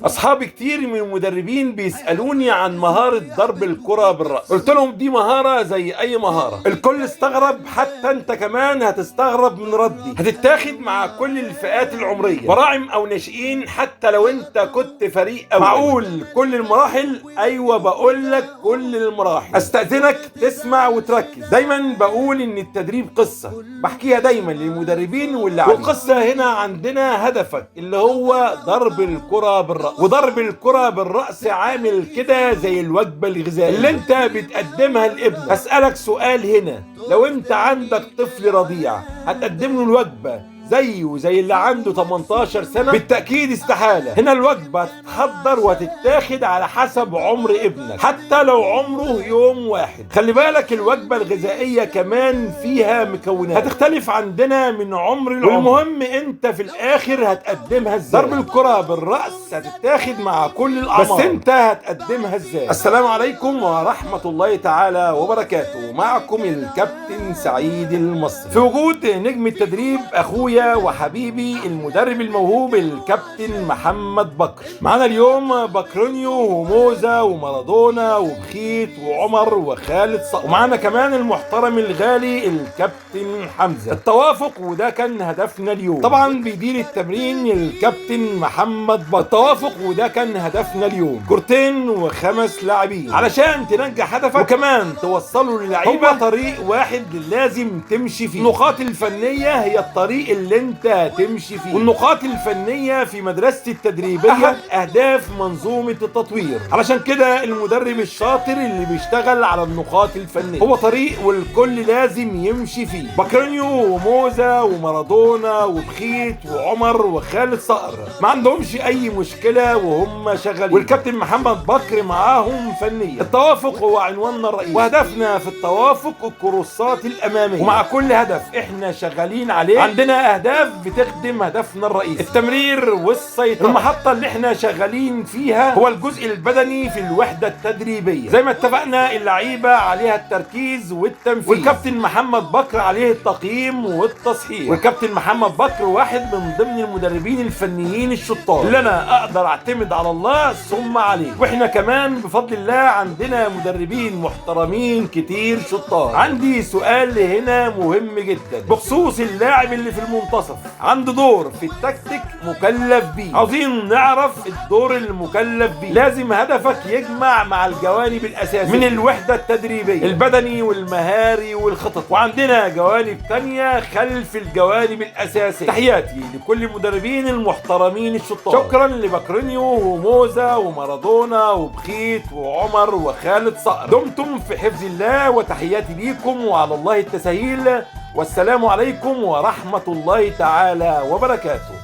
اصحابي كتير من المدربين بيسالوني عن مهارة ضرب الكره بالراس. قلت لهم دي مهارة زي اي مهارة. الكل استغرب، حتى انت كمان هتستغرب من ردي. هتتاخد مع كل الفئات العمرية، براعم او ناشئين، حتى لو انت كنت فريق اول. معقول كل المراحل؟ ايوه بقول لك كل المراحل. استاذنك تسمع وتركز. دايما بقول ان التدريب قصة، بحكيها دايما للمدربين واللاعبين. والقصه هنا عندنا هدفك اللي هو ضرب الكره بالرأس. وضرب الكرة بالرأس عامل كده زي الوجبة الغذائية اللي انت بتقدمها لابنك. هسألك سؤال هنا، لو انت عندك طفل رضيع هتقدم له الوجبة زيه زي اللي عنده 18 سنة؟ بالتأكيد استحالة. هنا الوجبة هتتحضر وهتتاخد على حسب عمر ابنك، حتى لو عمره يوم واحد. خلي بالك الوجبة الغذائية كمان فيها مكونات هتختلف عندنا من عمر لعمر، والمهم انت في الاخر هتقدمها ازاي. ضرب الكرة بالرأس هتتاخد مع كل الاعمار، بس انت هتقدمها ازاي. السلام عليكم ورحمة الله تعالى وبركاته. معكم الكابتن سعيد المصري في وجود نجم التدريب اخويا وحبيبي المدرب الموهوب الكابتن محمد بكر. معانا اليوم بكرونيو وموزة ومارادونا وبخيت وعمر وخالد صقر، ومعانا كمان المحترم الغالي الكابتن حمزة. التوافق وده كان هدفنا اليوم. طبعا بيدير التمرين الكابتن محمد بكر. التوافق وده كان هدفنا اليوم. كورتين وخمس لاعبين علشان تنجح هدفك وكمان توصله للعيبة. هو طريق واحد لازم تمشي فيه. النقاط الفنية هي الطريق اللي انت تمشي فيه، والنقاط الفنية في مدرسة التدريبية احد اهداف منظومة التطوير. علشان كده المدرب الشاطر اللي بيشتغل على النقاط الفنية هو طريق والكل لازم يمشي فيه. بكرينيو وموزة ومارادونا وبخيت وعمر وخالد صقر ما عندهمش اي مشكلة وهم شغالين، والكابتن محمد بكر معاهم فنيا. التوافق هو عنواننا الرئيسي، وهدفنا في التوافق الكروسات الامامية، ومع كل هدف احنا شغالين عليه عندنا اهداف بتخدم هدفنا الرئيسي، التمرير والسيطرة. المحطة اللي احنا شغالين فيها هو الجزء البدني في الوحدة التدريبية. زي ما اتفقنا اللعيبة عليها التركيز والتنفيذ، والكابتن محمد بكر عليه التقييم والتصحيح. والكابتن محمد بكر واحد من ضمن المدربين الفنيين الشطار اللي انا اقدر اعتمد على الله ثم عليه. واحنا كمان بفضل الله عندنا مدربين محترمين كتير شطار. عندي سؤال هنا مهم جدا بخصوص اللاعب اللي في المنتصف، عنده دور في التكتيك مكلف بيه. عاوزين نعرف الدور المكلف بيه. لازم هدفك يجمع مع الجوانب الاساسية من الوحدة التدريبية، البدني والمهاري والخطط، وعندنا جوانب تانية خلف الجوانب الاساسية. تحياتي لكل المدربين المحترمين الشطار. شكرا لبكرينيو وموزة ومارادونا وبخيت وعمر وخالد صقر. دمتم في حفظ الله، وتحياتي ليكم وعلى الله التسهيل. والسلام عليكم ورحمة الله تعالى وبركاته.